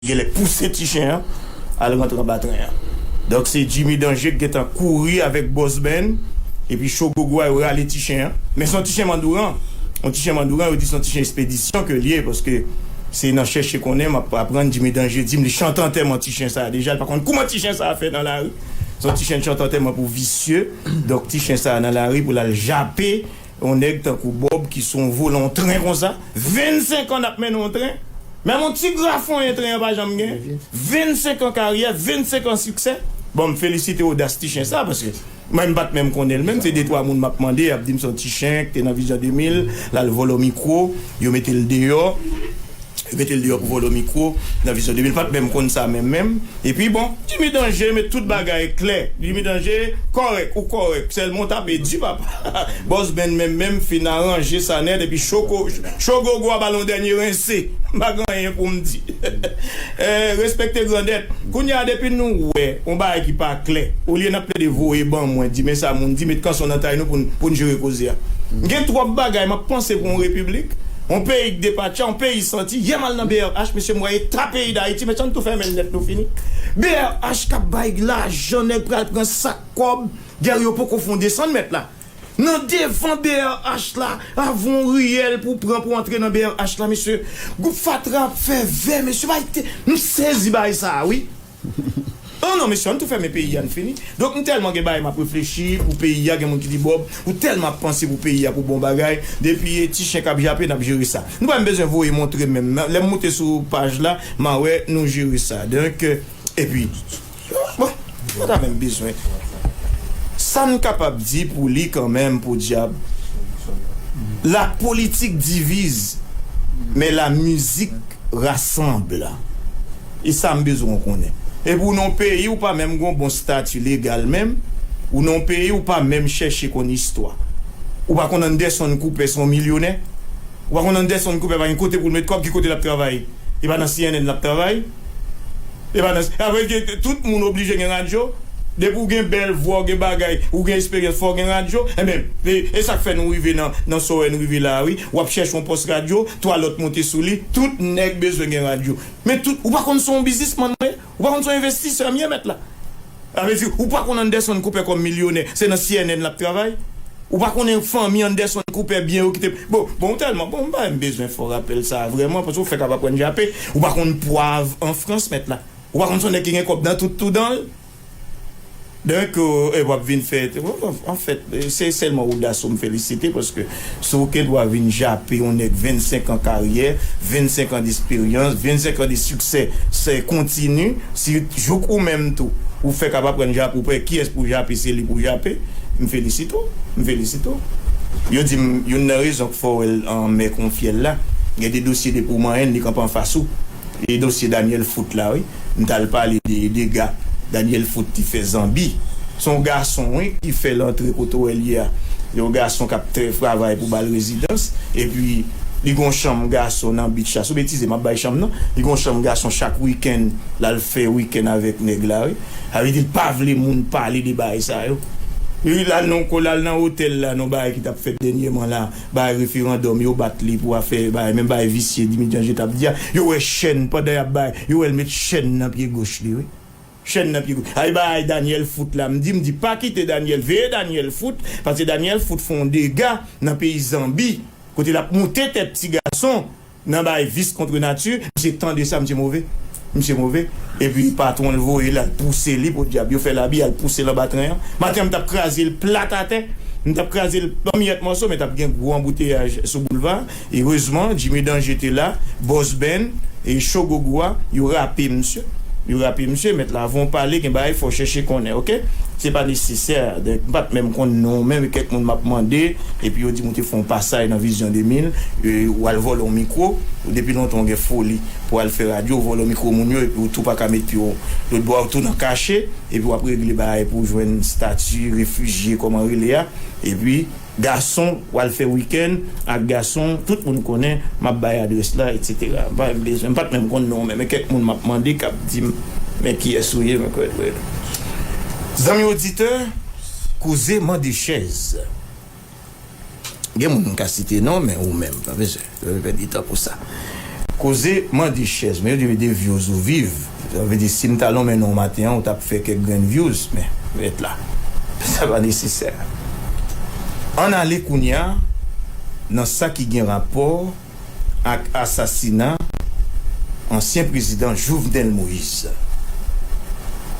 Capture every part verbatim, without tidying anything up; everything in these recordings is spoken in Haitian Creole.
Genlè pouse ti chen an al rantre anba tren an. Donk, se Jimmy Danje ki gentan kouri avèk Boss Ben, epi Cho Gogo a, yo rale ti chen an. Men se yon ti chen mandouran. Yon ti chen mandouran, yo di se yon ti chen espedisyon ke l ye, paske se nan chèche konnen m ap aprann Jimmy Danje di m li chante antèman ti chen sa a deja, li pa konn kouman ti chen sa a fè nan lari. Se yon ti chen chante antèman pou visye. Donk, ti chen sa a nan lari pou l al jape yon nèg tankou Bob ki sou yon volan yon tren konsa. Vennsenk an n ap mennen yon tren. Menm yon ti grafonyen tren an pa janm gen. Vennsenk an karyè, vennsenk an siksè. Bon, m felisite odas ti chen sa, paske mwen m pa t menm konnen l menm. Se de twa moun m ap mande, y ap di m se yon ti chen ki te nan Vizyon de mil, l al vòlò mikwo, yo mete l deyò. Yo mete l deyò pou vòlò mikwo nan Vizyon de mil. Pa t menm konn sa menm menm. Epi bon, Jimmy Danje met tout bagay klè. Jimmy Danje kòrèk, ou kòrèk. Sèlman w tape di papa. Boss Ben menm menm fin aranje sa nèt epi Cho Gogo a ba l yon dènye rense. M pa gen anyen pou m di. Eh, respekte grandèt. Kounye a depi nou wè yon bagay ki pa klè, olye n ap plede voye ban mwen, di men sa moun di, met kanson nan tay nou pou n, pou n jere koze a. M gen twòp bagay m ap panse pou yon repiblik. Yon peyi k depatcha, yon peyi santi. Yè m al nan B R H, mesye, m wè eta peyi Dayiti, mesye, ann tou fèmen l nèt, nou fini. B R H k ap bay lajan, nèg pral pran sak kòb, dèyè yo poko fon desann mèt la. Nan devan B R H la, avè yon riyèl pou pran pou antre nan B R H la, mesye. Gwoup fatra ap fè vè, mesye, bay te, m sezi bay sa a, wi. Oh non, mesye, ann tou fèmen peyi a, n fini. Donk, m tèlman gen bagay m ap reflechi pou peyi a, gen moun ki di Bob, ou tèlman ap panse pou peyi a, pou bon bagay. Depi ti chen k ap jape, n ap jere sa. Nou pa menm bezwen voye montre menm. Lè m moute sou paj la, m a wè nou jere sa. Donk, epi, bon, nou pa ta menm bezwen. Sa n kapab di pou li kanmenm, podyab, la politique divise, mais la musique rassemble. E sa m bezwen w konnen. Epi w nan yon peyi ou pa menm gen yon bon stati legal menm, ou nan yon peyi ou pa menm chèche konn istwa. Ou pa konn Anderson Cooper se yon milyonè. Ou pa konn Anderson Cooper pa gen kote pou l met kòb, ki kote l ap travay? E pa nan C N N l ap travay? E pa nan, apre ke tout moun oblije gen radyo. Depi w gen bèl vwa, w gen bagay, ou gen esperyans, fò w gen radyo. Enben, e, e sa k fè nou rive nan, nan sa w wè n rive la a, wi. W ap chèche yon pòs radyo, twa lòt monte sou li. Tout nèg bezwen gen radyo. Men tout, ou pa konn se yon biznismann mwen ye? Ou pa konn se yon envestisè m ye, mèt la? Sa vle di, ou pa konn Anderson Cooper kòm milyonè, se nan C N N l ap travay? Ou pa konnen fanmi Anderson Cooper byen yo ki te, bon, bon, tèlman, bon, m pa menm bezwen fè w rapèl sa a vrèman, paske w fèk ap aprann jape. Ou pa konn pwav an Frans, mèt la? Ou pa konn se yon nèg ki gen kòb nan tout twou dan l? Donk, euh, e w ap vin fè, anfèt, se sèlman odas ou m felisite, paske si w gen dwa vin jape yon nèg vennsenk an karyè, vennsenk an desperyans, vennsenk an de siksè, se kontini, si jouk ou menm tou, ou fèk ap aprann jape, ou pa wè kiyès pou jape, se li pou jape, m felisite w, m felisite w. Yo di m, youn nan rezon k fè w wè l an mè kon fyèl la, gen de dosye depi w manyen l, li kanpe anfas ou. E dosye Daniel Foot la, wi. M t al pale de dega Daniel Foot te fè Zanbi. Se yon gason, wi, ki fè l antre kote w wè l ye a. Yon gason k ap trè, travay pou ba l rezidans. Epi, li gen yon chanm gason nan beach la. Si w betize, m ap bay chanm nan. Li gen yon chanm gason chak wikenn, l al fè wikenn avèk nèg la, wi. Sa vle di, l pa vle moun pale de bagay sa yo. Li al nan, l al nan otèl la, nan bagay ki t ap fèt dènyèman la. Bay referandòm, yo bat li pou afè, bay, menm bay visye Jimmy Danje t ap di a, yo wè chèn pandan y ap bay, yo wè l met chèn nan pye goch li, wi. Chèn nan pye goch. Ay bay Daniel Foot la, m di, m di, pa kite Daniel, veye Daniel Foot, paske Daniel Foot fè yon dega nan peyi Zanbi, kote l ap moute tèt ti gason, nan bay vis kont nati, misye tande sa, misye move. Misye move. Epi patwon l voye l al pouse li, podyab, yo fè labi, al pouse l anba tren an. Maten an, m t ap kraze l plat atè. M t ap kraze l an miyèt mòso, men t ap gen gwo anbouteyaj sou boulva. Erezman, Jimmy Danje te la, Boss Ben, e Cho Gogo a, yo rape misye. Yo rape misye, mèt la, avan w pale, gen bagay fò w chèche konnen, oke? Se pa nesesè. Donk, m pa t menm konn non w menm, e kèk moun m ap mande, epi yo di m ou te fè yon pasaj nan Vizyon de mil, e, w al vòlò yon mikwo, depi lontan w gen foli pou al fè radyo, w vòlò mikwo moun yo, epi w tou pa ka met pye w lòt bò a, w tou nan kache, epi w ap regle bagay pou w jwenn stati refijye, kòman rele a, epi gason, w al fè wikenn ak gason, tout moun konnen, m ap bay adrès la, etsetera. M pa bezwen, m pa t menm konn non w menm, men kèk moun m ap mande k ap di m, men kiyès ou ye, men kwè, kwè. Zanmi oditè, koze mande chèz. Gen moun m ka site non, men ou menm, pa bezwen, pa bezwen pèdi tan pou sa. Koze mande chèz, men yo di de views ou viv. Sa vle di, si m ta lonmen non w maten an, ou t ap fè kèk grenn views, men, ret la. Sa pa nesesè. Ann ale kounye a nan sa ki gen rapò ak asasina ansyen prezidan Jovenel Moïse.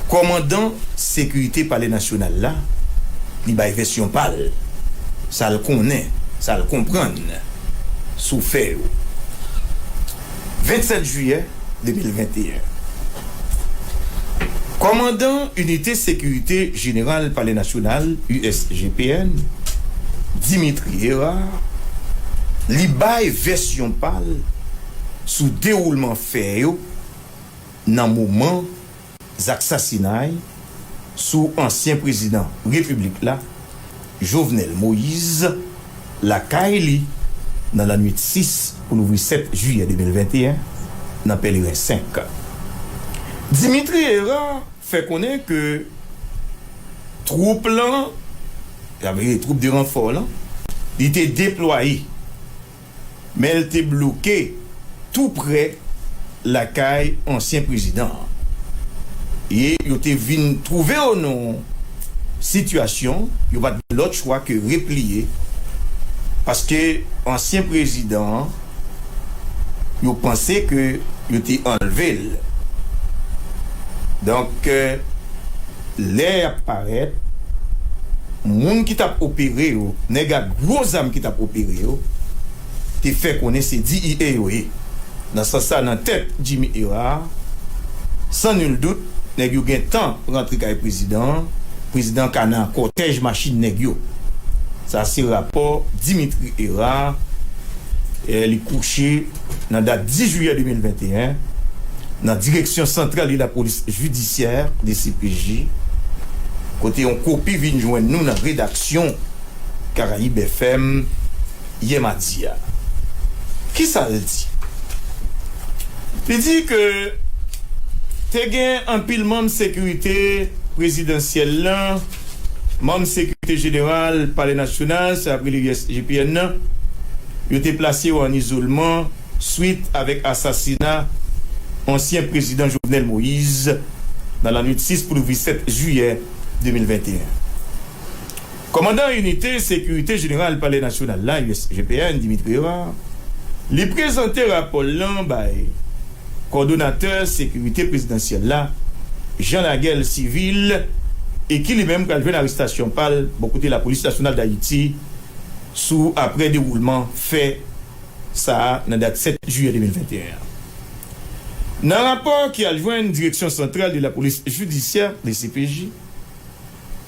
Kòmandan sekirite Palè Nasyonal la, li bay vèsyon pa l, sa l konnen, sa l konprann sou fè yo. Vennsèt jiyè de mil venteyen. Kòmandan Inite Sekirite Jeneral Palè Nasyonal, U S G P N, Dimitri Hérard, li bay vèsyon pa l sou dewoulman fè yo nan moman zak sasinay sou ansyen prezidan repiblik la, Jovenel Moïse, lakay li, nan lannwit sis pou louvri sèt jiyè de mil venteyen, nan Pèleren senk. Dimitri Hérard fè konnen ke twoup lan, sa vle di twoup de ranfò lan, li te deplwaye, men l te bloke tou prè lakay ansyen prezidan an. E yo te vin twouve yo nan yon sitiyasyon, yo pa t gen lòt chwa ke repliye, paske ansyen prezidan an, yo panse ke yo te anlve l. Donk, lè y ap parèt, moun ki t ap opere yo, nèg ak gwo zam ki t ap opere yo, te fè konnen se D E A yo ye. Nan sans sa, nan tèt Jimmy Hérard, san nil dout, nèg yo gentan rantre kay prezidan an, prezidan ka nan kòtèj machin nèg yo. Sa se rapò Dimitri Hérard, eh, li kouche nan dat dis jiyè de mil venteyen, nan Direksyon Santral de Lapolis Jidisyè, D C P J, kote yon kopi vin jwenn nou nan redaksyon Karayib F M yè madi a. Kisa l di? Li di ke te gen anpil manm sekirite prezidansyèl lan, manm sekirite jeneral Palè Nasyonal, sa ap rele U S G P N nan, yo te plase yo an izolman swit avèk asasina ansyen prezidan Jovenel Moïse nan lannwit sis pou louvri sèt jiyè de mil venteyen. Kòmandan Inite Sekirite Jeneral Palè Nasyonal la, U S G P N, Dimitri Hérard, li prezante rapò l lan bay kòdonatè sekirite prezidansyèl la, Jean Laguel Civil, e ki li menm pral jwenn arestasyon pa l bò kote Lapolis Nasyonal Dayiti sou aprè dewoulman fè sa a nan dat sèt jiyè de mil venteyen an. Nan rapò ki al jwenn Direksyon Santral de Lapolis Jidisyè, D C P J,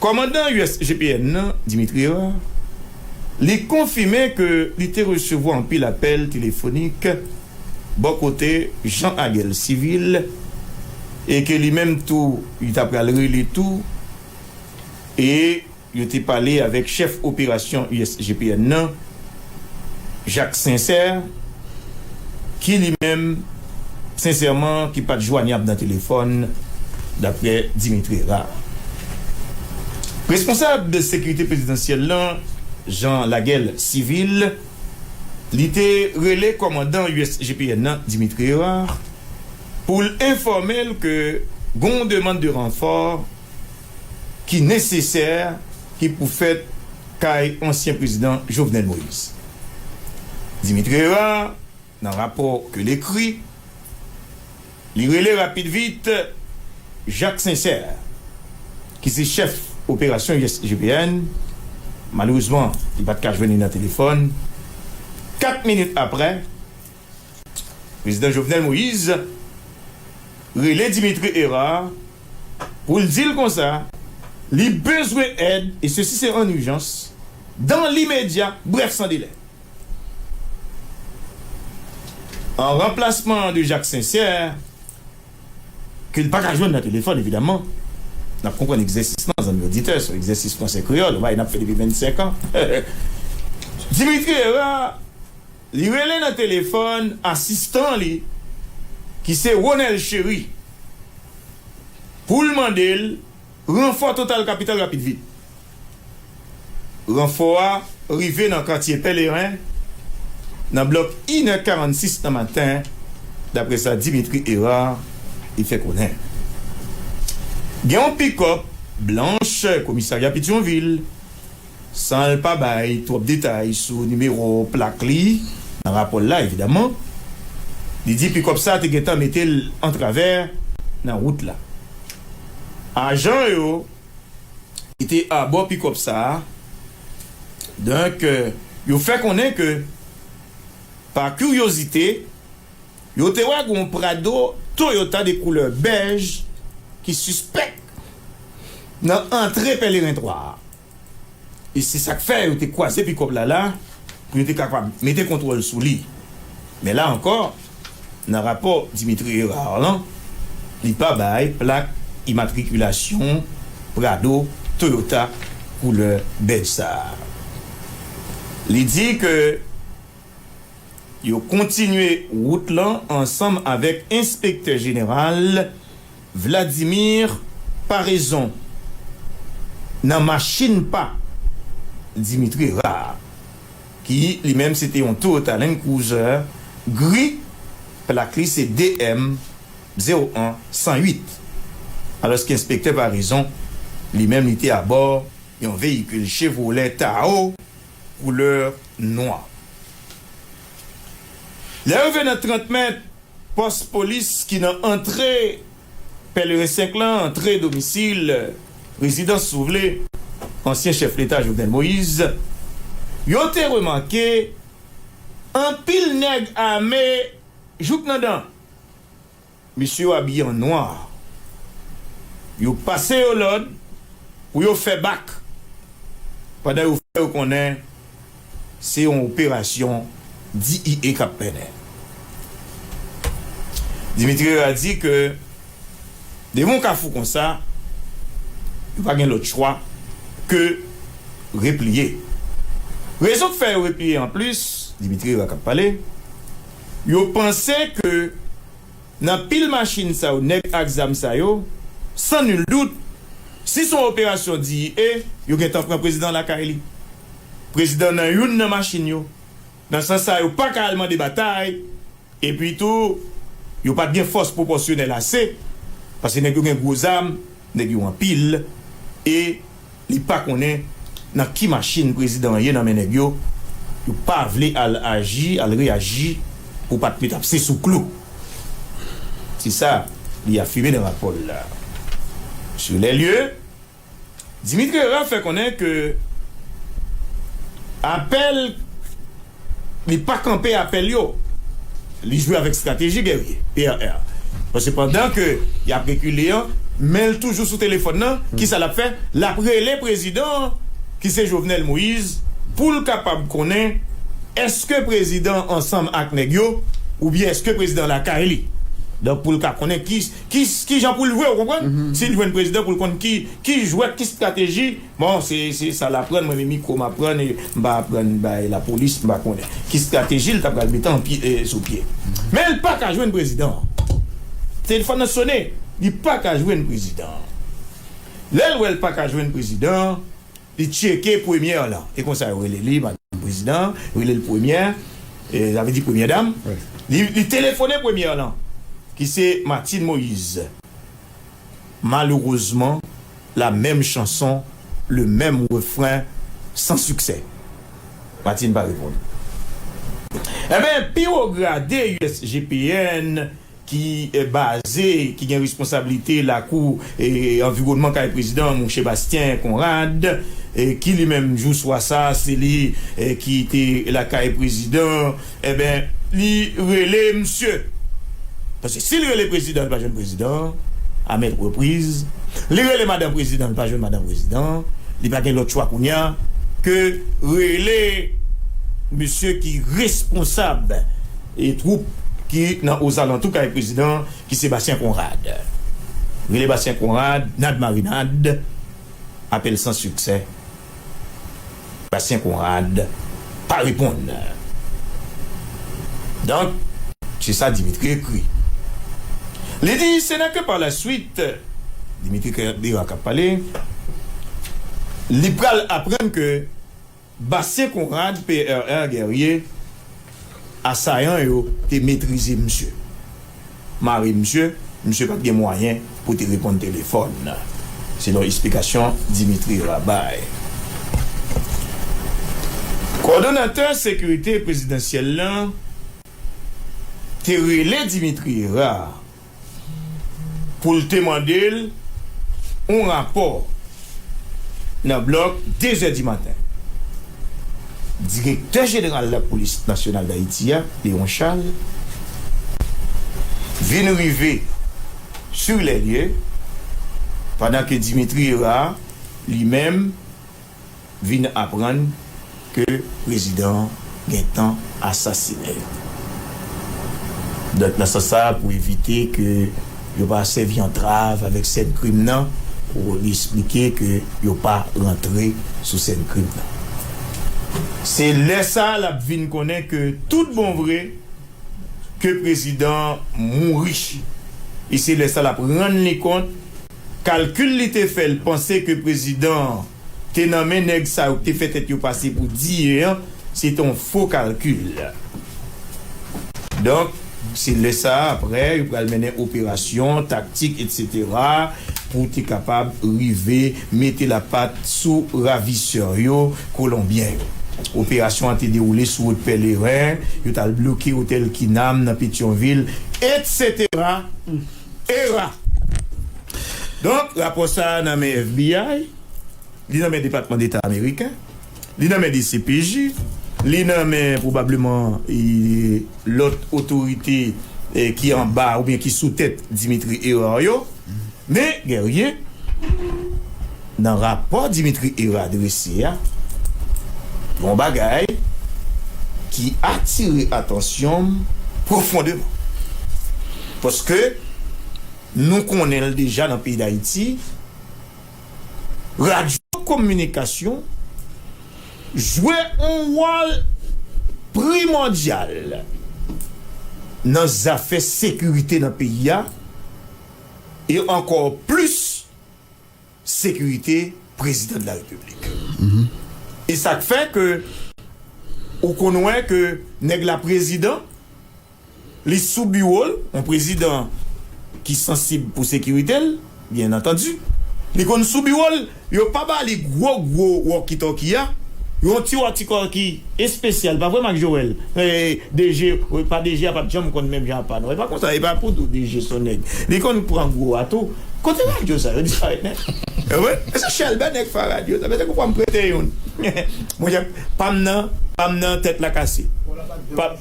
kòmandan U S G P N nan, Dimitri Hérard, li konfime ke li te resevwa anpil apèl telefonik bò kote Jean Laguel Civil e ke li menm tou, li ta pral rele tou, e yo te pale avèk chèf operasyon U S G P N nan, Jacques Sincère, ki li menm, sensèman, ki pa t jwanyab nan telefòn, daprè Dimitri Hérard. Responsab sekirite prezidansyèl lan, Jean Laguel Civil, li te rele kòmandan U S G P N nan, Dimitri Hérard, pou l enfòme l ke gon demann de ranfò ki nesesè, ki pou fèt kay ansyen prezidan Jovenel Moïse. Dimitri Hérard, nan rapò ke l ekri, li rele rapid vit Jacques Sincère, ki se chèf operasyon U S G P N. Malerezman, li pa t ka jwenn li nan telefòn. Kat minit aprè, prezidan Jovenel Moïse rele Dimitri Hérard pou l di l konsa, li bezwen èd, e sesi se an ijans, dans l'immédiat, bref, sans délai. An ranplasman de Jacques Sincère, ke l pa ka jwenn nan telefòn, evidaman. N ap konprann egzèsis lan, zanmi oditè, se yon egzèsis fransè kreyòl, yon bagay n ap fè depi vennsenk an. Dimitri Hérard, li rele nan telefòn asistan li, ki se Ronel Chéry, pou l mande l ranfò Total Capital rapid vit. Ranfò a rive nan katye Pèleren, nan blòk inè karannsis nan maten, dapre sa Dimitri Hérard li fè konnen. Gen yon pikòp blanch komisarya Petyonvil, san l pa bay twòp detay sou nimewo plak li nan rapò l la, evidaman, li di pikòp sa te gentan mete l antravè nan wout la. Ajan yo ki te abò pikòp sa a, donk, euh, yo fè konnen ke, pa kiryozite, yo te wè gen yon Prado Toyota de koulè bèj ki sispèk nan antre Pèleren twa a. E se sa k fè yo te kwaze pikòp la la pou yo te kapab mete kontwòl sou li. Men la ankò, nan rapò Dimitri Hérard lan, li pa bay plak imatrikilasyon Prado Toyota koulè bèj sa a. Li di ke yo kontinye wout lan ansanm avèk Enspektè Jeneral Vladimir Paraison nan machin pa Dimitri Hérard, ki li menm se te yon Toyota Land Cruiser gri, plak li se D M zewo en san uit, alòske Enspektè Paraison li menm li te abò yon veyikil Chevrolet Tahoe koulè nwa. Lè yo rive nan trant mèt pòs polis ki nan antre Pèleren senk lan, antre domisil, rezidans, si w vle, ansyen chèf leta Jovenel Moïse, yo te remake anpil nèg ame jouk nan dan. Mesye yo abiye an nwa. Yo pase yo lòd pou yo fè bak, pandan yo fè yo konnen se yon operasyon D E A k ap mennen. Dimitri Hérard di ke devan yon kafou konsa, yo pa gen lòt chwa ke repliye. Rezon k fè yo repliye anplis, Dimitri Hérard k ap pale, yo panse ke nan pil machin sa yo, nèg ak zam sa yo, san nil dout, si se yon operasyon D E A, yo gentan pran prezidan lakay li. Prezidan nan youn nan machin yo. Nan sans sa, yo pa ka al mande batay, epi tou, yo pa t gen fòs pwopòsyonèl ase, paske nèg yo gen gwo zam, nèg yo anpil, e li pa konnen nan ki machin prezidan an ye nan men nèg yo. Yo pa vle al aji, al reyaji pou pa t met apse sou klou. Se sa li afime nan rapò l la. Sur les lieux, Dimitri Hérard fè konnen ke apèl li pa kanpe apèl yo. Li jwe avèk estrateji gèrye, P R R. Paske pandan ke y ap rekile an, men l toujou sou telefòn nan, kisa l ap fè? L ap rele prezidan an, ki se Jovenel Moïse, pou l kapab konnen èske prezidan ansanm ak nèg yo, oubyen èske prezidan lakay li. Donk, pou l ka konnen ki, ki, ki jan pou l jwe, ou konprann? Si l jwenn prezidan, pou l konn ki, ki jwèt, ki estrateji. Bon, se, se sa l aprann, mwen menm mikwo m aprann, e m pa aprann bay lapolis, m pa konnen ki estrateji l ta pral mete an pye, e, sou pye. Men l pa ka jwenn prezidan an. Telefòn nan sone, li pa ka jwenn prezidan an. Lè l wè l pa ka jwenn prezidan an, li tcheke premyè lan. E konsa yo rele li, madanm prezidan, yo rele l premyè, e, sa vle di premyè dam. Wi. Li, li telefone premyè lan, ki se Martine Moïse. Malheureusement, la même chanson, le même refrain, sans succès. Martine pa reponn. Enben, pi wo grade U S G P N ki, eh, baze, ki gen responsablite lakou, eh, anviwònman kay prezidan, monchè Bastien Conrad, eh, ki li menm jou swa sa, se li, eh, ki te lakay prezidan, enben, li rele misye. Paske si l rele prezidan, li pa jwenn prezidan, a maintes reprises. Li rele madan prezidan, li pa jwenn madan prezidan. Li pa gen lòt chwa kounye a ke rele misye ki responsab e twoup ki nan ozalantou kay prezidan, ki se Bastien Conrad. Rele Bastien Conrad, nad marinad, apèl san siksè. Bastien Conrad pa reponn. Donk, se sa Dimitri ekri. Li di, ce n'est que par la suite, Dimitri Hérard k ap pale, li pral aprann ke Bastien Conrad, P R R Guerrier, asayan yo te metrize misye. mare misye, misye pa t gen mwayen pou te reponn telefòn, selon eksplikasyon Dimitri Herard bay. Kowòdonatè sekirite prezidansyèl lan te rele Dimitri Herard pou l te mande l yon rapò nan blòk de zè di maten. Direktè jeneral Lapolis Nasyonal d Ayiti a, Léon Charles, vin rive sur les lieux, pandan ke Dimitri Herard, li menm, vin aprann ke prezidan an gentan asasinen. Donk, nan sans sa a, pou evite ke yo pa sèvi antrav avèk sèn krim nan, pou li eksplike ke yo pa rantre sou sèn krim nan. Se lè sa a l ap vin konnen ke tout bon vre, ke prezidan an mouri. E se lè sa l ap rann li kont, kalkil li te fè l panse ke prezidan an te nan men nèg sa yo ki te fè tèt yo pase pou D A an, se te yon fo kalkil. Donk, se lè sa a, apre, yo pral mennen operasyon, taktik, etsetera, pou te kapab rive mete lapat sou ravisè yo, kolonbyen yo. Operasyon an te dewoule sou wout Pèleren, yo t al bloke otèl Kinam nan Petyonvil, etsetera. Era. Donk, rapò sa a nan men F B I, li nan men Depatman Deta ameriken, li nan men D C P J, li nan men pwobableman, e, lòt otorite, e, ki anba oubyen ki sou tèt Dimitri Herard yo. Men, Guerrier, nan rapò Dimitri Herard drese a, yon bagay ki atire atansyon m pwofondeman. Paske nou konnen l deja nan peyi Dayiti, radyo kominikasyon jwe yon wòl primòdyal nan zafè sekirite nan peyi a, e ankò plis sekirite prezidan de la repiblik. E sa k fè ke ou konn wè ke nèg la prezidan, li sou biwo l, yon prezidan ki sansib pou sekirite l, byen antandi. Li konn sou biwo l, yo pa ba li gwo, gwo walkie-talkie a, yon ti walkie-talkie espesyal, pa vre, Marc Joël? E, D G, wi, pa D G a pa t janm konn menm jan ak pa nou. E pa konsa, e pa pou di w D G se yon nèg. Li konn pran gwo a tou. Kote radyo sa yo disparèt nèt? E wi, e se Chèlbè nèg fè radyo sa. Petèt ou pran m prete youn. Monchè, pa m nan, pa m nan tèt la kase. Pa,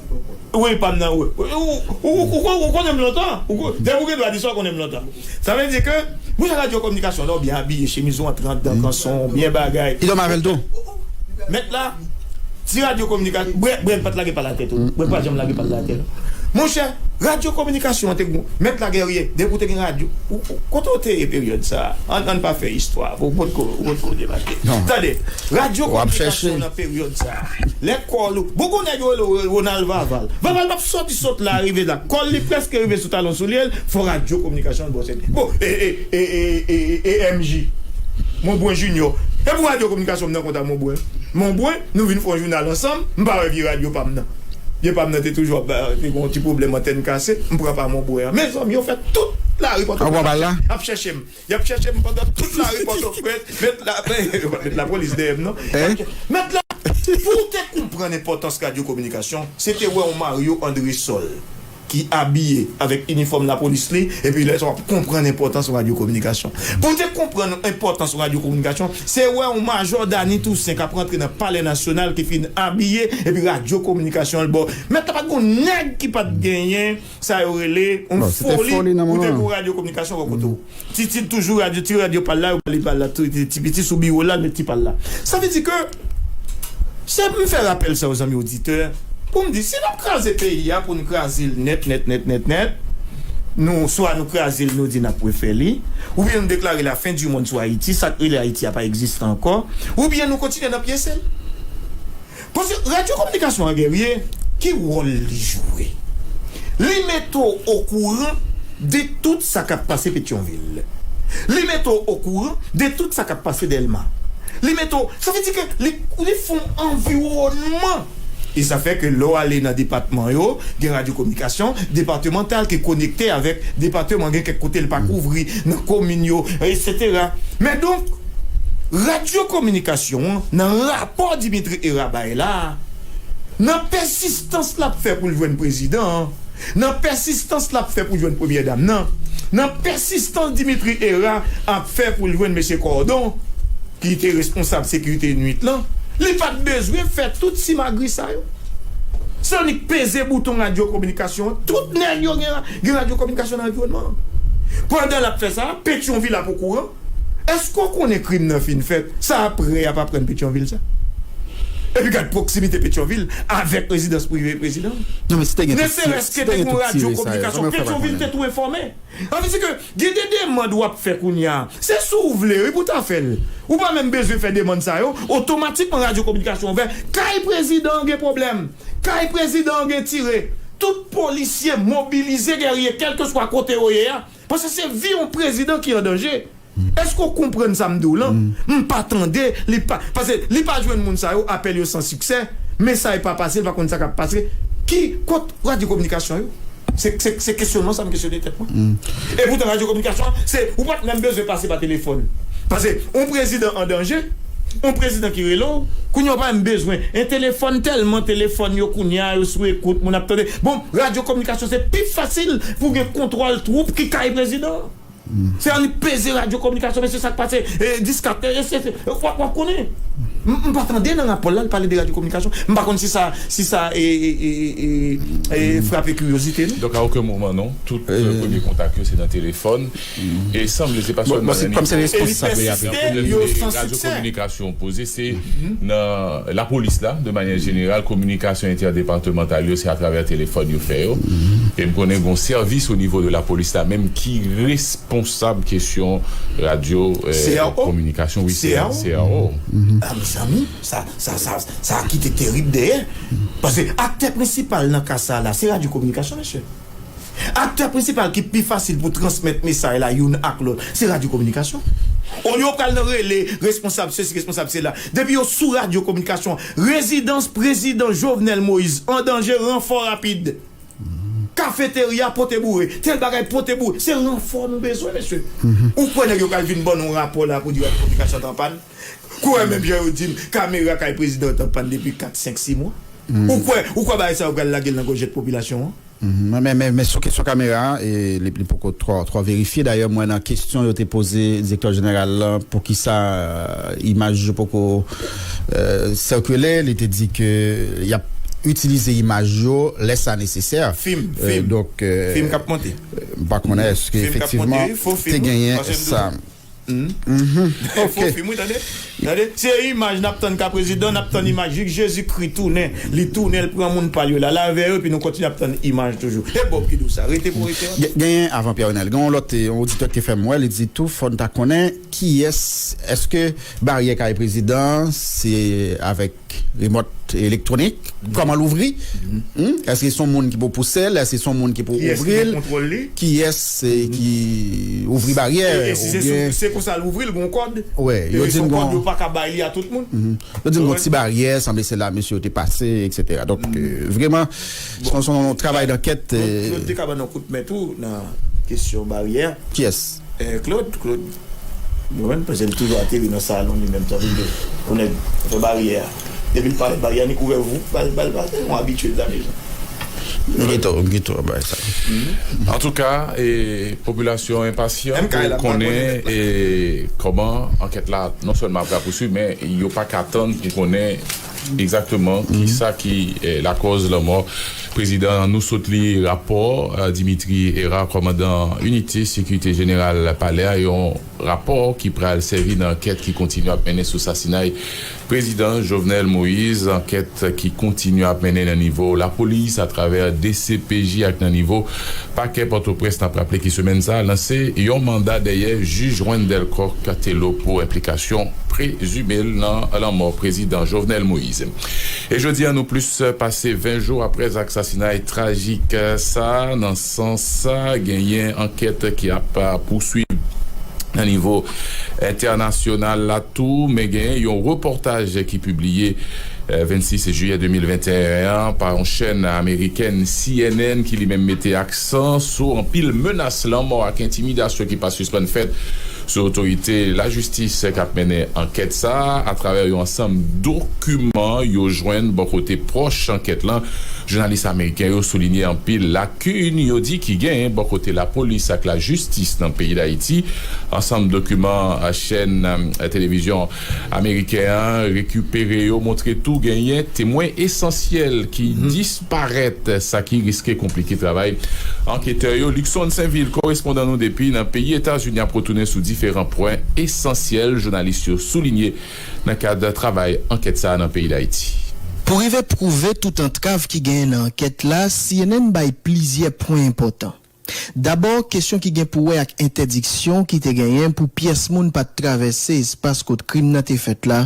wi, pa m nan, wi. Ou, ou, ou, ou, ou konnen m lontan. Ou ko-, depi ou gen dwa di sa, ou konnen m lontan. Sa vle di ke, monchè, radyo kominikasyon la, ou byen abiye, chemiz ou antre anndan kanson, ou byen bagay. Li dòmi avè l tou. Mèt la, ti radyo kominikasyon, Brèk, Brèk pa t lage pa l atè tou. Brèk pa janm lage pa l atè. Monchè, radyo kominikasyon an te gou. Mèt la Guerrier, depi w te gen radyo. Ou, ou, kote w te ye peryòd sa a? Ann, ann pa fè istwa. Ou potko, ou potko debake. Tande, radyo kominikasyon nan peryòd sa a. Lè kòl ou, bon, gon nèg yo rele Ronald Vaval. Vaval p ap sòti sot la rive la. Kòl li prèske rive sou talon soulye l, fò radyo kominikasyon l ba w sèvis. Bon, e, e, e M J. Monbrun Junior. E pou radyo kominikasyon m nan konta Monbrun. Monbrun, nou vin fè yon jounal ansanm, m pa wè vye radyo pa m nan. Vye pa m nan te toujou ap, te gen yon ti pwoblèm antèn kase, m pran pa Monbrun an. Mezanmi, yo fè tout lari Pòtoprens ap chèche m. Y ap chèche m pandan tout lari Pòtoprens, met la, met lapolis dèyè m, non. Mèt la, pou w te konprann enpòtans radyo kominikasyon, se te wè yon Mario Andresol ki abiye avèk inifòm lapolis li, epi lè sa w ap konprann enpòtans radyo kominikasyon. Pou w te konprann enpòtans radyo kominikasyon, se wè yon Majò Dany Toussaint k ap rantre nan Palè Nasyonal ki fin abiye, epi radyo kominikasyon l ba w. Mèt la, pa t gon nèg ki pa t genyen sa yo rele yon foli pou te gen yon radyo kominikasyon bò kote w. Titid toujou radyo, ti radyo pa l la, yo ba li pa l la, ti, ti, ti piti sou biwo l la, l met ti pa l la. Sa vle di ke, se pou m fè rapèl sa yo, zanmi oditè, pou m di, si n ap kraze peyi a, pou n kraze l nèt, nèt, nèt, nèt, nèt, nou, swa nou kraze l, nou di n ap refè li, oubyen nou deklare la fin du monde sou Ayiti, sa k rele Ayiti a pa egziste ankò, oubyen nou kontinye nan pyese l. Paske radyo kominikasyon an, Guerrier, ki wòl li jwe? Li mete w okouran de tout sa k ap pase Petyonvil. Li mete w okouran de tout sa k ap pase Dèlma. Li mete w, sa vle di ke li, li fè yon anviwònman E sa fè ke lè w ale nan depatman yo, gen radyo kominikasyon depatmantal ki konekte avèk depatman, gen kèk kote l pa kouvri nan komin yo, etsetera. Men donk, radyo kominikasyon an, nan rapò Dimitri Herard bay la a, nan pèsistans l ap fè pou l jwenn prezidan an, nan pèsistans l ap fè pou l jwenn premyè dam nan, nan pèsistans Dimitri Herard ap fè pou l jwenn mesye Cordon, ki te responsab sekirite nwit lan, li pa t bezwen fè tout simagri sa yo. Se annik peze bouton radyo kominikasyon an. Tout nèg yo gen, gen radyo kominikasyon nan anviwònman an. Pandan l ap fè sa, Petyonvil ap okouran. Èske w konnen krim nan fin fèt? Sa aprè y ap aprann Petyonvil sa? Epi gad pwoksimite Petyonvil avèk rezidans prive prezidan. Non, men si te gen tout tire, si te gen tout tire sa yo, kòman yo fè pa konnen? Ne serait-ce que te gon radyo kominikasyon, Petyonvil te tou enfòme. Sa vle di ke gen de demann w ap fè kounye a. Se si w vle, wi, pou w ta fè l. Ou pa menm bezwen fè demann sa yo. Otomatikman, radyo kominikasyon ouvè. Kay prezidan an gen pwoblèm. Kay prezidan an gen tire. Tout polisye mobilize, gèrye, kèlkeswa kote yo ye a. Paske se vi yon prezidan ki an danje. Èske w konprann sa m di w lan? M pa tande, li pa, paske li pa jwenn moun sa yo, apèl yo san siksè, mesaj pa pase, li pa konn sa k ap pase. Ki, kot radyo kominikasyon yo? Se, se, se kesyonman sa m kesyone tèt mwen. Epoutan, radyo kominikasyon, se, ou pa t menm bezwen pase pa telefòn. Paske, yon prezidan an danje, yon prezidan ki rele w, kounye a w pa menm bezwen. En telefòn, tèlman telefòn yo kounye a, yo sou ekout, moun ap tande. Bon, radyo kominikasyon, se pi fasil pou gen kontwòl twoup ki kay prezidan. Se annik peze radyo kominikasyon, mesye, sa k pase, e, Diskatè, e, se, se, w ap, w ap konnen. M, m pa tande nan rapò l la, l pale de radyo kominikasyon. M pa konn si sa, si sa, e, e, e, e, e, frape kiryozite nou. Donk, a okenn moman, non, tout, e, premye kontak yo, se nan telefòn. E sanble, se pa sèlman nan nivo, kòm se responsab yo, radyo kominikasyon poze, se nan lapolis la, de manyè jeneral, kominikasyon entèdepatmantal yo, se atravè telefòn yo fè yo. E m konnen gon sèvis o nivo de lapolis la menm ki responsab kesyon radyo, e, kominikasyon, wi, C R O. C R O. A, mezanmi, sa, sa, sa, sa kite terib dèyè. Paske aktè prensipal nan ka sa la, se radyo kominikasyon, mesye. Aktè prensipal ki pi fasil pou transmèt mesaj la youn ak lòt, se radyo kominikasyon. Olye yo pral nan rele responsab sesi, responsab sela. Depi yo sou radyo kominikasyon, rezidans prezidan Jovenel Moïse an danje, ranfò rapid. Kafeterya pote boure, tèl bagay pote boure. Se ranfò nou bezwen, mesye. Ou kwè nèg yo pral vin ban nou rapò la pou di radyo kominikasyon t an pàn? Kwè menm jan yo di m, kamera kay prezidan t an pàn depi kat, senk, sis mwa? Ou kwè, ou kwè bagay sa yo pral lage l nan gòjèt popilasyon an? Mhm. Men, men, men, men sou kesyon kamera a, e, li, li poko twò, twò verifye. Dayè, mwen nan kesyon yo te poze direktè jeneral lan, poukisa, e, imaj yo poko, e, sikile, li te di ke y ap itilize imaj yo lè sa nesesè. Fim, e, fim. Donk, e, fim k ap monte. M pa konnen èske efektivman te genyen sa. Mhm. Fo fim, wi, tande. Tande. Se imaj n ap tann ka prezidan, n ap tann imaj jis Jezikri tounen. Li tounen, l pran moun pa l yo la, l avè yo, epi nou kontinye ap tann imaj toujou. E Bob ki di w sa, rete pou rete. Gen, genyen avan Pierre Renel, gen yon lòt, e, yon oditè ki te fè m wè, li di tou, fò n ta konnen kiyès, èske baryè kay prezidan, se avèk remòt elektwonik, kòman l ouvri? Hmm? Èske se yon moun ki pou pouse l? Èske se yon moun ki pou ouvri l? Kiyès ki ouvri baryè? E, e si se sou, se konsa l ouvri l, gon kòd? Wè, yo di n gon kòd, yo pa ka bay li a tout moun. Yo di n gon ti baryè, sanble se la mesye yo te pase, etsetera. Donk, e, vrèman, se yon, se yon travay dankèt. Claude, Claude te ka ban nou kout men tou nan kesyon baryè. Kiyès? Eh, Claude, Claude. Mwen menm, paske l toujou ateri nan salon li menm, tankou de, pou nèg fè baryè a. Depi l parèt, baryè a ni kouvè voup, bal, bal, bal, se yon abitye de la maison. M gen tò, m gen tò bagay sa. Antouka, e, popilasyon enpasyan pou konnen, e, kòman ankèt la non sèlman ap rapouswiv, men yo pa ka tann pou konnen egzakteman kisa ki, eh, lakòz lanmò prezidan an. Nou sot li rapò, eh, Dimitri Herard, kòmandan inite sekirite jeneral palè a, yon rapò ki pral sèvi nan ankèt ki kontinye ap mennen sou sasinay prezidan Jovenel Moïse, ankèt ki kontinye ap mennen nan nivo lapolis atravè D C P J ak nan nivo Pakè Pòtoprens. N ap raple ke semèn sa a lanse yon manda dèyè jij Wendell Coq Thelo pou enplikasyon prezime l nan lanmò prezidan Jovenel Moïse. E jodi a, nou plis pase ven jou apre zak sasinay trajik sa a. Nan sans sa, genyen ankèt ki ap pouswiv nan nivo entènasyonal la tou, men genyen yon repòtaj ki pibliye eh, vennsis jiyè de mil venteyen an pa yon chèn amerikèn, C N N, ki li menm mete aksan sou anpil menas lanmò ak entimidasyon ki pa sispann fèt sou otorite lajistis k ap mennen ankèt sa a. Atravè yon ansanm dokiman yo jwenn bò kote pwòch ankèt lan, jounalis ameriken yo soulinye anpil lakin yo di ki genyen bò kote lapolis ak lajistis nan peyi Dayiti. Ansanm dokiman, eh, chèn, eh, televizyon ameriken an rekipere yo montre tou genyen temwen esansyèl ki disparèt, sa ki riske konplike travay anketè yo. Luckson Sainvil, korespondan nou depi nan peyi Etazini, ap retounen sou diferan pwen esansyèl jounalis yo soulinye nan kad travay ankèt sa a nan peyi Dayiti. Pou rive pwouve tout antrav ki genyen nan ankèt la, C N N bay plizyè pwen enpòtan. Dabò, kesyon ki gen pou wè ak entèdiksyon ki te genyen pou pyès moun pa t travèse espas kot krim nan te fèt la,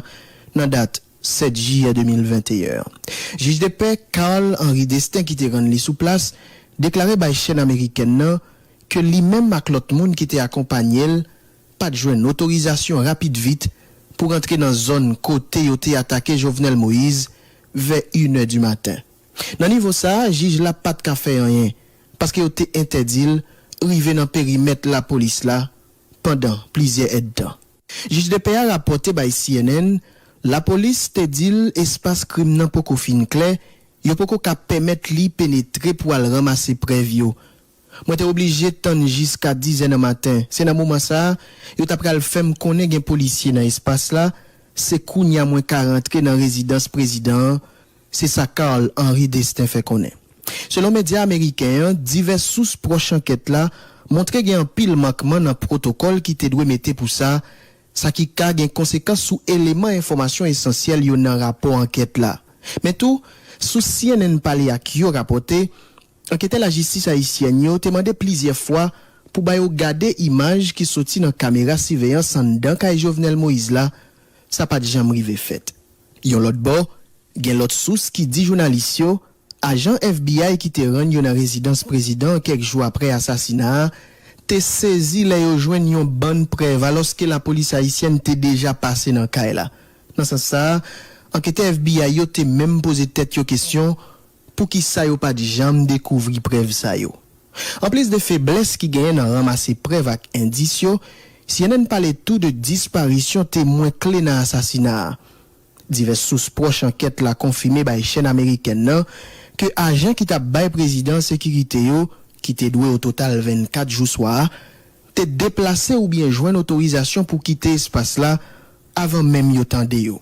nan dat sèt jiyè de mil venteyen an. Jij de pè Carl Henri Destin, ki te rann li sou plas, deklare bay chèn amerikèn nan ke li menm ak lòt moun ki te akonpanye l pa t jwenn otorizasyon rapid vit pou rantre nan zòn kote yo te atake Jovenel Moïse vè inè di maten. Nan nivo sa a, jij la pa t ka fè anyen, paske yo te entèdi l rive nan perimèt lapolis la pandan plizyè èdtan. Jij de pè a rapòte bay C N N, lapolis te di l espas krim nan poko fin klè, yo poko ka pèmèt li penetre pou al ranmase prèv yo. Mwen te oblije tann jiska dizè nan maten. Se nan moman sa a, yo ta pral fè m konnen gen polisye nan espas la. Se kounye a mwen ka rantre nan rezidans prezidan an, se sa Carl Henri Destin fè konnen. Selon medya ameriken an, divès sous pwòch ankèt la montre gen anpil mankman nan pwotokòl ki te dwe mete pou sa, sa ki ka gen konsekans sou eleman enfòmasyon esansyèl yo nan rapò ankèt la. Men tou, sous C N N pale ak yo rapòte, anketè lajistis ayisyèn yo te mande plizyè fwa pou ba yo gade imaj ki soti nan kamera siveyans anndan kay Jovenel Moïse la, sa pa t janm rive fèt. Yon lòt bò, gen lòt sous ki di jounalis yo, ajan F B I ki te rann yo nan rezidans prezidan an kèk jou apre asasina a, te sezi lè yo jwenn yon bann prèv, alòske lapolis ayisyèn te deja pase nan kay la. Nan sans sa a, anketè F B I yo te menm poze tèt yo kesyon, poukisa yo pa t janm dekouvri prèv sa yo? Anplis de feblès ki genyen nan ranmase prèv ak endis yo, C N N pale tou de disparisyon temwen kle nan asasina a. Divès sous pwòch ankèt la konfime bay chèn amerikèn nan ke ajan ki t ap bay prezidan an sekirite yo, ki te dwe ototal vennkat jou swa a, te deplase oubyen jwenn otorizasyon pou kite espas la avan menm yo tande yo.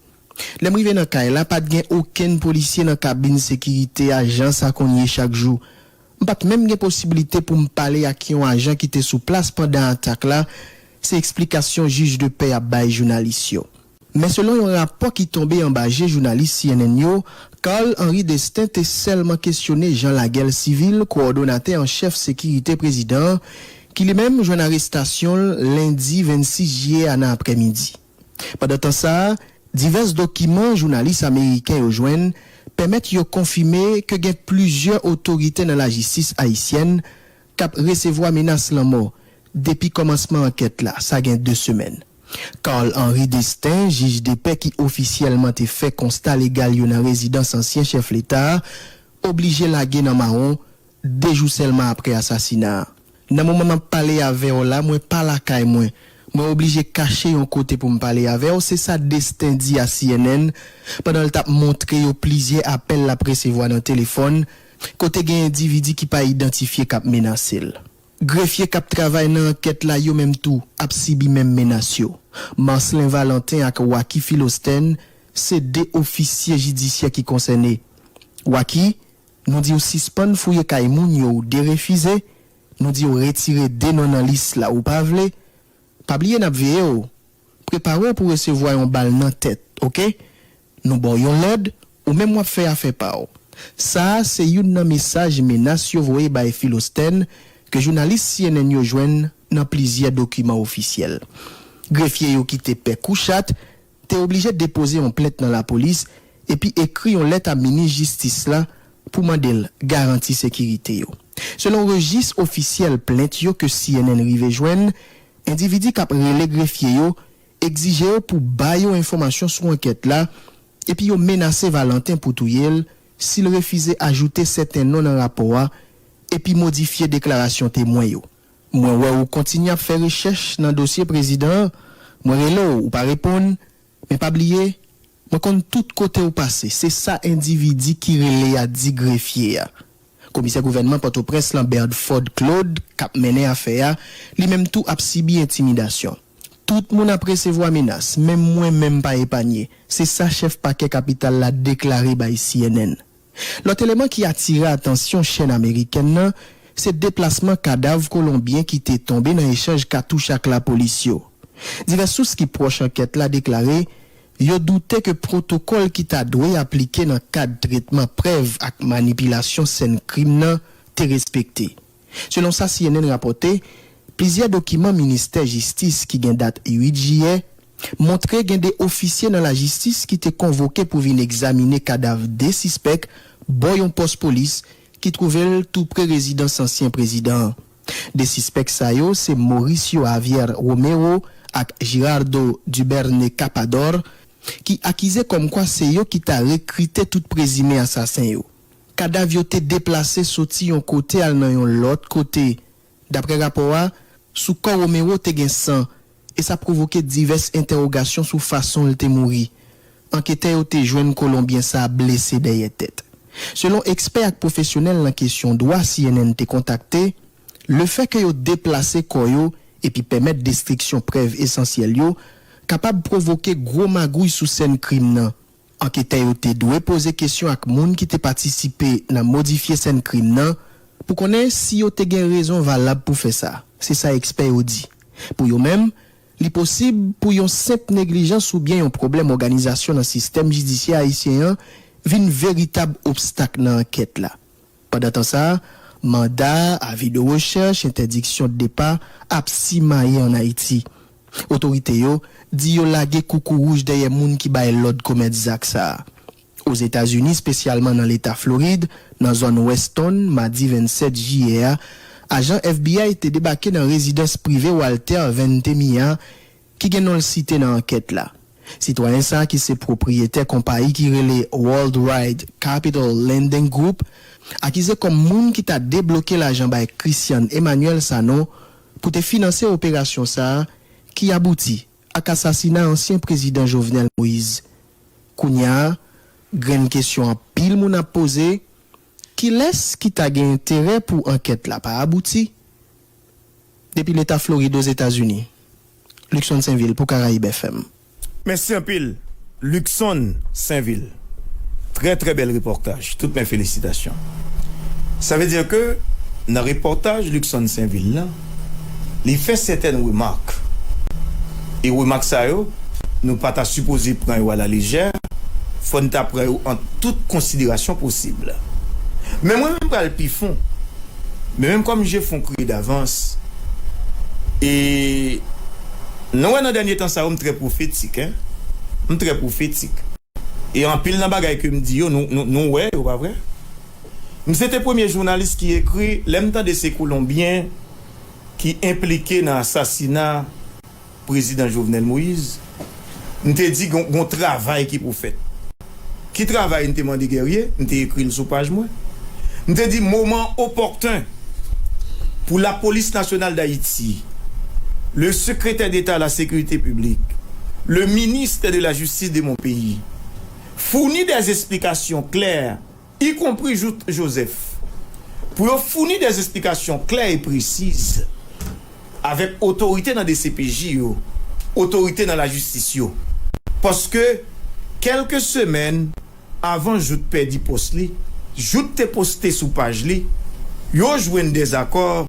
Lè m rive nan kay la, pa t gen okenn polisye nan kabin sekirite ajans a konn ye chak jou. M pa t menm gen posiblite pou m pale ak yon ajan ki te sou plas pandan atak la, se eksplikasyon jij de pè ap bay jounalis yo. Men selon yon rapò ki tonbe anba je jounalis C N N yo, Carl Henri Destin te sèlman kesyone Jean Laguel Civil, kowòdonatè an chèf sekirite prezidan an, ki li menm jwenn arestasyon l lendi vennsis jiyè a nan aprèmidi. Pandan tan sa a, divès dokiman jounalis ameriken yo jwenn pèmèt yo konfime ke gen plizyè otorite nan lajistis ayisyèn k ap resevwa menas lanmò depi kòmansman ankèt la, sa gen de semèn. Carl Henri Destin, jij de pè ki ofisyèlman te fè konsta legal yo nan rezidans ansyen chèf leta a, oblije lage nan mawon de jou sèlman apre asasina a. Nan moman m ap pale avè w la, mwen pa lakay mwen. Mwen oblije kache yon kote pou m pale avè w, se sa Destin di a C N N pandan l t ap montre yo plizyè apèl l ap resevwa nan telefòn, kote gen endividi ki pa idantifye k ap menase l. Grefye k ap travay nan ankèt la yo menm tou ap sibi menm menas yo. Marcelin Valentin ak Wacky Philostène se de ofisye jidisyè ki konsène. Wacky, nou di w sispann fouye kay moun yo ou derefize, nou di w retire de non nan lis la ou pa vle, pa bliye n ap veye w. Prepare w pou resevwa yon bal nan tèt, oke? Nou ba w yon lòd, ou menm w ap fè afè pa w. Sa a se youn nan mesaj menas yo voye bay Philostène ke jounalis C N N yo jwenn nan plizyè dokiman ofisyèl. Grefye yo ki te pè kou chat te oblije depoze yon plent nan lapolis epi ekri yon lèt a minis jistis la pou mande l garanti sekirite yo. Selon rejis ofisyèl plent yo ke C N N rive jwenn, endividi k ap rele grefye yo egzije yo pou ba yo enfòmasyon sou ankèt la, epi yo menase Valentin pou touye l si l refize ajoute sèten non nan rapò a epi modifye deklarasyon temwen yo. Mwen wè ou kontinye ap fè rechèch nan dosye prezidan an. Mwen rele w, ou pa reponn. Men pa bliye, mwen konn tout kote ou pase. Se sa endividi ki rele a di grefye a. Komisè gouvènman Pòtoprens lan, Berdford Claude, k ap mennen afè a, li menm tou ap sibi entimidasyon. Tout moun ap resevwa menas, menm mwen menm pa epanye. Se sa chèf pakè kapital la deklare bay C N N. Lòt eleman ki atire atansyon chèn amerikèn nan, se deplasman kadav Kolonbyen ki te tonbe nan echanj katouch ak lapolis yo. Divès sous ki pwòch ankèt la deklare yo doute ke pwotokòl ki ta dwe aplike nan kad tretman prèv ak manipilasyon sèn krim nan te respekte. Selon sa C N N rapòte, plizyè dokiman ministè jistis ki gen dat uit jiyè montre gen de ofisye nan lajistis ki te konvoke pou vin egzamine kadav de sispèk bò yon pòs polis ki twouve l tou pre rezidans ansyen prezidan an. De sispèk sa yo se Mauricio Javier Romero ak Girardo Duberne Capador, ki akize kòmkwa se yo ki ta rekrite tout prezime asasen yo. Kadav yo te deplase soti yon kote al nan yon lòt kote. Daprè rapò a, sou kò Romero te gen san, e sa pwovoke divès entèwogasyon sou fason l te mouri. Anketè yo te jwenn Kolonbyen sa a blese dèyè tèt. Selon ekspè ak pwofesyonèl nan kesyon dwa C N N te kontakte, lefètke yo deplase kò yo epi pèmèt destriksyon prèv esansyèl yo kapab pwovoke gwo magouy sou sèn krim nan. Anketè yo te dwe poze kesyon ak moun ki te patisipe nan modifye sèn krim nan pou konnen si yo te gen rezon valab pou fè sa. Se sa ekspè yo di. Pou yo menm, li posib pou yon senp neglijans oubyen yon pwoblèm òganizasyon nan sistèm jidisyè ayisyen an vin veritab obstak nan ankèt la. Pandan tan sa a, manda, avi de rechèch, entèdiksyon de depa ap simaye ann Ayiti. Otorite yo di yo lage koukouwouj dèyè moun ki bay lòd komèt zak sa a. Ozetazini, espesyalman nan Leta Florid, nan zòn Weston, madi vennsèt jiyè a, ajan F B I te debake nan rezidans prive Walter Ventimiglia, ki gen non l site nan ankèt la. Sitwayen sa a, ki se pwopriyetè konpayi ki rele Worldwide Capital Lending Group, akize kòm moun ki ta debloke lajan bay Christian Emmanuel Sanon pou te finanse operasyon sa a, ki abouti ak asasina ansyen prezidan Jovenel Moïse. Kounye a, grenn kesyon anpil moun ap poze, kilès ki ta gen enterè pou ankèt la pa abouti? Depi Leta Florid, Ozetazini, Luckson Sainvil pou Karayib F M. Mèsi anpil, Luckson Sainvil. Trè, trè bèl repòtaj. Tout men felisitasyon. Sa vle di ke nan repòtaj Luckson Sainvil lan, li fè sètèn remak. E remak sa yo, nou pa ta sipoze pran yo alalejè, fò n ta pran yo an tout konsiderasyon posib. Men mwen menm pral pi fon. Men menm kòm je fon kriye davans, e nou wè nan dènye tan sa yo, m trè pwofetik, en. M trè pwofetik. E anpil nan bagay ke m di yo, nou, nou, nou wè yo, pa vre? M se te premye jounalis ki ekri, lè m tande se Kolonbyen ki enplike nan asasina prezidan Jovenel Moïse, m te di gon, gon travay ki pou fèt. Ki travay, m te mande Guerrier, m te ekri l sou paj mwen. M te di moman opòten pou la police nationale d'Haïti, le secrétaire d'État à la sécurité publique, le ministre de la justice de mon pays, founi des explications claires, y compris Jouthe Joseph, pou yo founi des explications claires et précises avèk otorite nan D C P J yo, otorite nan lajistis yo. Paske, kèlke semèn avan Jouthe pèdi pòs li, Jouthe te poste sou paj li, yo jwenn dèzakò